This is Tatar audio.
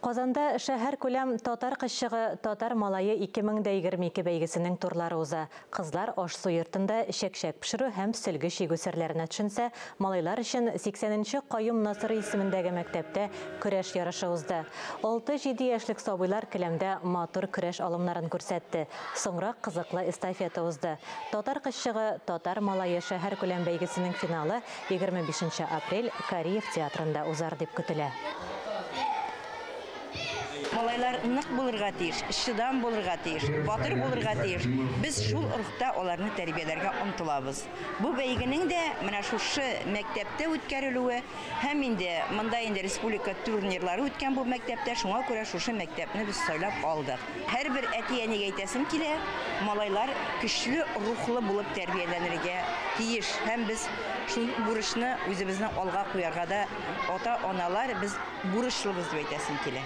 Казанда шәһәркүләм Татар кызчыгы, татар малае 2022 бәйгесенең турлары уза. Кызлар аш-су йортында чәкчәк пешерү һәм сөлге чигү серләренә төшенсә, малайлар өчен 80 нче Каюм Насыйри исемендәге мәктәптә көрәш ярышы узды. Алты-җиде яшьлек сабыйлар келәмдә матур көрәш алымнарын күрсәтте. Соңрак кызыклы эстафета узды. Татар кызчыгы, татар малае шәһәркүләм бәйгесенең финалы 25 нче апрель Кариев театрында узар дип көтелә. Малайлар нык булырга тиеш, чыдам булырга тиеш, батыр булырга тиеш. Без шул рухта аларны тәрбияләргә омтылабыз. Бу бәйгенең дә менә шушы мәктәптә үткәрелүе һәм инде монда инде республика турнирлары үткән бу мәктәптә, шуңа күрә шушы мәктәпне без сайлап алдык. Һәрбер әти-әнигә әйтәсем килә, малайлар көчле рухлы булып тәрбияләнергә тиеш һәм без шул бурычны үзебезнең алга куярга да ата-аналар без бурычлыбыз дип әйтәсем килә.